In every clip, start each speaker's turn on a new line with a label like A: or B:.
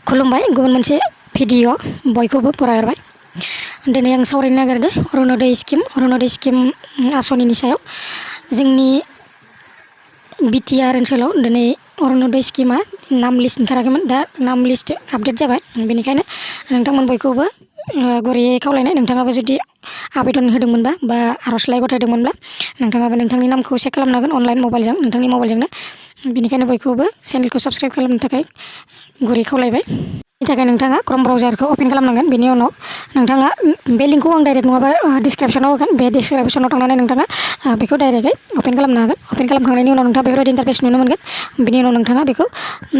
A: खुलुमबाय गुबुन मोनसे भिडिअ बयखौबो बरायहरबाय। दिनै आं सावरायनो नागिरदों अरुणोदय स्किम आसनिनि सायाव। जोंनि BTR ओनसोलाव दिनै अरुणोदय स्किमा नाम लिस्ट ओंखाराखैमोन, दा नाम लिस्ट आपडेट जाबाय। बेनिखायनो नोंथांमोन बयखौबो गुरैयै खावलायनाय, नोंथाङाबो जुदि आवेदन होदोंमोनबा बा आर'जलाइ गथायदोंमोनब्ला नोंथाङाबो नोंथांनि नामखौ चेक खालामनो हागोन अनलाइन मबाइलजों, नोंथांनि मबाइलजोंनो। बेनिखायनो बयखौबो चेनेलखौ साबस्क्राइब खालामनो थाखाय गुरै खावलायबाय। बेनि थाखाय नोंथाङा क्रोम ब्राउजारखौ अपेन खालामनांगोन। बेनि उनाव नोंथाङा बे लिंकखौ आं डाइरेक्ट नङाबा डिसक्रिप्सनाव होगोन। बे डिसक्रिप्सनाव थांनानै नोंथाङा बेखौ डाइरेक्टयै अपेन खालामनो हागोन। अपेन खालामखांनायनि उनाव नोंथाङा बेफोरबायदि इन्टारफेस नुनो मोनगोन। बेनि उनाव नोंथाङा बेखौ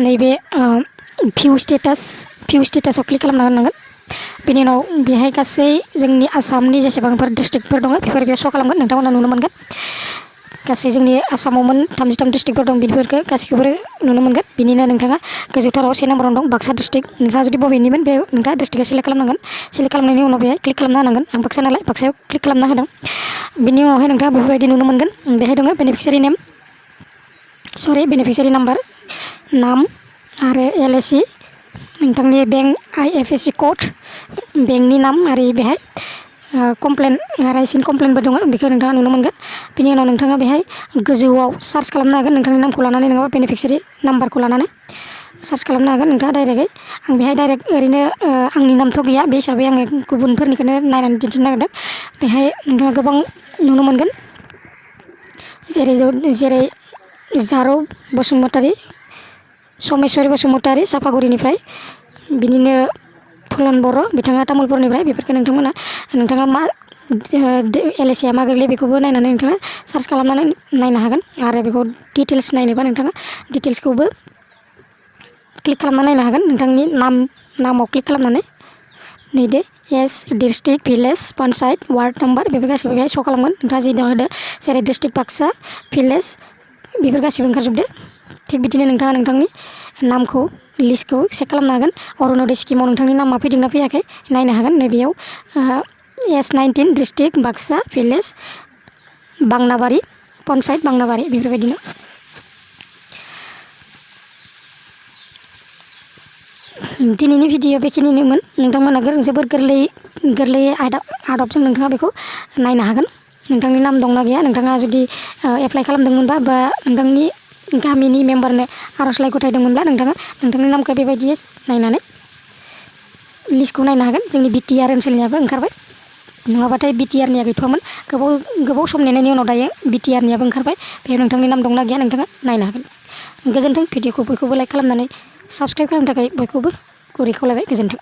A: नैबे भिउ स्टेटासाव क्लिक खालामना होनांगोन। बेनि उनाव बेहाय गासै जोंनि आसामनि जेसेबांफोर डिस्ट्रिक्टफोर दङ बेफोर बेयाव श' खालामगोन, नोंथांमोना नुनो मोनगोन। गासै जोंनि आसामावमोन 33 डिस्ट्रिक्टफोर दं, बेफोरखौ गासैखौबो नुनो मोनगोन। बिनिनो नोंथाङा गोजौथाराव 1 नाम्बाराव दं बाक्सा डिस्ट्रिक्ट। नोंथाङा जुदि बबेनिमोन बे नोंथाङा डिस्ट्रिक्टखौ सेलेक्ट खालामनांगोन। सेलेक्ट खालामनायनि उनाव बेहाय क्लिक खालामना होनांगोन। आं बाक्सा नालाय बाक्सायाव क्लिक खालामना होदों। बिनि उनावहाय नोंथाङा बेफोरबायदि नुनो मोनगोन। बेहाय दङ बेनिफिसियारि नाम्बार, नाम आरो LSC, नोंथांनि बेंक IFSC क'ड, बेंकनि नाम आरो बेहाय राइसिन कमप्लेनबो दङ, बेखौ नोंथाङा नुनो मोनगोन। बिनि उनाव नोंथाङा बेहाय गोजौआव सार्च खालामनो हागोन, नोंथांनि नामखौ लानानै नङाबा बेनिफिसियारि नाम्बारखौ लानानै सार्च खालामनो हागोन नोंथाङा डाइरेक्टयै। आं बेहाय डाइरेक्ट ओरैनो आंनि नामथ' गैया, बे हिसाबै आङो गुबुनफोरनिखौनो नायनानै दिन्थिनो नागिरदों। बेहाय नोंथाङा गोबां नुनो मोनगोन, जेरै जारौ बसुमतारी, समेस्वरी बसुमतारी सापागुरिनिफ्राय, बिनिनो फुलन बर' बिथाङा तामुलपुरनिफ्राय। बेफोरखौ नोंथाङा मा LSC मा गोग्लैयो बेखौबो नायनानै नोंथाङा सार्च खालामनानै नायनो हागोन। आरो बेखौ डिटेल्स नायनोबा नोंथाङा डिटेल्सखौबो क्लिक खालामना नायनो हागोन। नोंथांनि नामाव क्लिक खालामनानै नैदे district, village, panchayat, ward number बेफोर गासैबो बेहाय श' खालामगोन। नोंथाङा जि होदो, जेरै डिस्ट्रिक्ट बाक्सा, भिलेज, बेफोर गासैबो ओंखारजोबदो। थिग बिदिनो नोंथाङा नोंथांनि नामखौ लिस्टखौ चेक खालामनो हागोन। अरुणोदय स्किमाव नोंथांनि नामा फैदोंना फैयाखै नायनो हागोन। नैबेयाव S19 district Baksa, village Bangnabari, panchayat Bangnabari, बेफोरबायदिनो। दिनैनि भिडिअ बेखिनिनोमोन। नोंथांमोना जोबोर गोरलै आदबजों नोंथाङा बेखौ नायनो हागोन। नोंथांनि नाम दंना गैया, नोंथाङा जुदि एप्लाइ खालामदोंमोनबा बा नोंथांनि गामिनि मेम्बारनो आर'जलाइ गथायदोंमोनब्ला नोंथाङा नोंथांनि नामखौ बेबायदि नायनानै लिस्टखौ नायनो हागोन। जोंनि BTR ओनसोलनियाबो ओंखारबाय, नङाबाथाय BTRनिया गैथ'वामोन। गोबाव सम नेनायनि उनाव दायो BTRनियाबो ओंखारबाय। बेयाव नोंथांनि नाम दंना गैया नोंथाङा नायनो हागोन। गोजोन्थों। भिडिअखौ बयखौबो लाइक खालामनानै साबस्क्राइब खालामनो थाखाय बयखौबो गुरै खावलायबाय। गोजोन्थों।